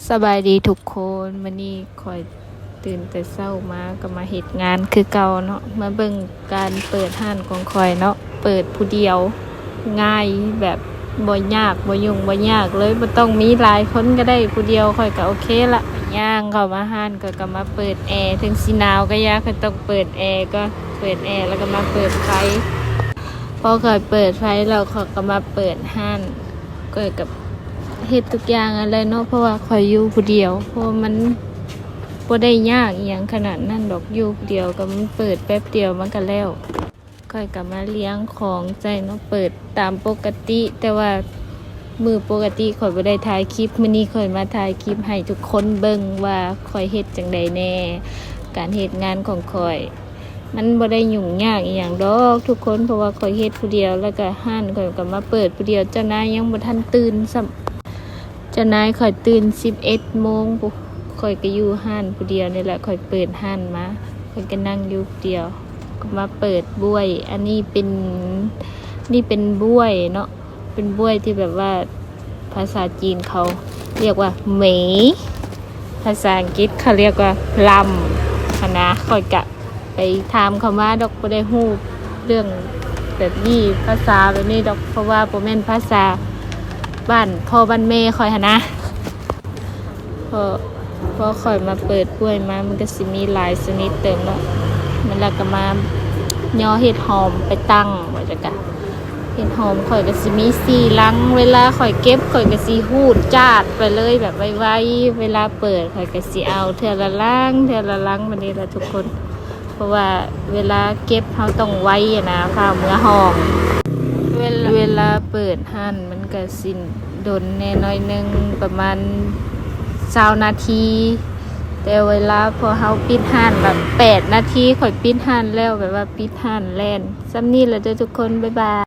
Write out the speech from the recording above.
ສະບາຍດີທຸກຄົນ, ມື້ນີ້ຂ້ອຍຕື່ນແຕ່ເຊົ້າມາກໍມາເຮັດງານຄືເກົ່າເນາະ. ມາເບິ່ງການເປີດຮ້ານຂອງຂ້ອຍເນາະ, ເປີດຜູ້ດຽວ ງ່າຍ ແບບບໍ່ຍາກ ບໍ່ຫຍຸ້ງບໍ່ຍາກເລີຍ, ບໍ່ຕ້ອງມີຫຼາຍຄົນກໍໄດ້, ຜູ້ດຽວຂ້ອຍກໍໂອເຄລະ. ຍ່າງເຂົ້າມາຮ້ານ ຂ້ອຍກໍມາເປີດແອ, ເຖິງຊິໜາວກໍຢ່າ, ຂ້ອຍຕ້ອງເປີດແອກ່ອນ, ເປີດແອແລ້ວກໍມາເປີດໄຟ. ພໍຂ້ອຍເປີດໄຟແລ້ວ ຂ້ອຍກໍມາເປີດຮ້ານ. ຂ້ອຍກໍເຮັດທຸກຢ່າງຫັ້ນແຫຼະເນາະ, ເພາະວ່າຂ້ອຍຢູ່ຜູ້ດຽວ, ເພາະວ່າມັນບໍ່ໄດ້ຍາກອີ່ຫຍັງຂະໜາດນັ້ນດອກ, ຢູ່ຜູ້ດຽວກໍມັນເປີດແປັບດຽວມັນກໍແລ້ວ. ຂ້ອຍກໍມາລຽງຂອງໃສ່ເນາະ, ເປີດຕາມປົກກະຕິ, ແຕ່ວ່າມື້ປົກກະຕິຂ້ອຍບໍ່ໄດ້ຖ່າຍຄລິບ, ມື້ນີ້ຂ້ອຍມາຖ່າຍຄລິບໃຫ້ທຸກຄົນເບິ່ງວ່າຂ້ອຍເຮັດຈັ່ງໃດແດ່, ການເຮັດງານຂອງຂ້ອຍ. ມັນບໍ່ໄດ້ຫຍຸ້ງຍາກອີ່ຫຍັງດອກທຸກຄົນ, ເພາະວ່າຂ້ອຍເຮັດຜູ້ດຽວ ແລ້ວກໍຮ້ານຂ້ອຍກໍມາເປີດຜູ້ດຽວ. ເຈົ້ານາຍຍັງບໍ່ທັນຕື່ນຊ້ຳ, ເຈົ້ານາຍຂ້ອຍຕື່ນສິບເອັດໂມງພຸ້ນ, ຂ້ອຍກໍຢູ່ຮ້ານຜູ້ດຽວນີ້ແຫຼະ, ຂ້ອຍເປີດຮ້ານມາ ຂ້ອຍກໍນັ່ງຢູ່ຜູ້ດຽວ, ກໍມາເປີດບວຍ. ອັນນີ້ເປັນ ນີ້ເປັນບວຍເນາະ, ເປັນບວຍທີ່ແບບວ່າພາສາຈີນເຂົາລຽກວ່າເໝີ, ພາສາອັງກິດເຂົາລຽກວ່າລຳຫັ້ນນະ. ຂ້ອຍກະໄປຖາມເຂົາມາດອກ, ບໍ່ໄດ້ຮູ້ເລື່ອງແບບນີ້, ພາສາແບບນີ້ດອກ, ເພາະວ່າບໍ່ແມ່ນພາສາບ້ານພໍ່ບ້ານແມ່ຂ້ອຍຫັ້ນນະ. ພໍ ພໍຂ້ອຍມາເປີດບວຍມາ ມັນກໍຊິມີຫຼາຍຊະນິດເຕີບເນາະ, ມັນລະກໍມາຍໍເຫັດຫອມໄປຕັ້ງ ວ່າຈັ່ງກະ ເຫັດຫອມຂ້ອຍກໍຊິມີສີ່ລັງ, ເວລາຂ້ອຍເກັບ ຂ້ອຍກໍຊິຮູດຈາດໄປເລີຍແບບໄວໆ, ເວລາເປີດຂ້ອຍກໍຊິເອົາເທື່ອລະລັງ ເທື່ອລະລັງ ແບບນີ້ລະທຸກຄົນ. ເພາະວ່າເວລາເກັບເຮົາຕ້ອງໄວຫັ້ນນະ, ຟ້າວເມືອຫ້ອງ. ເວລາ ເວລາເປີດຮ້ານມັນກະຊິດົນແດ່ໜ້ອຍໜຶ່ງ, ປະມານຊາວນາທີ, ແຕ່ເວລາພໍເຮົາປິດຮ້ານແບບແປດນາທີ ຂ້ອຍປິດຮ້ານແລ້ວ, ແບບວ່າປິດຮ້ານແລ່ນ. ສ່ຳນີ້ລະເດີທຸກຄົນ, ບາຍບາຍ.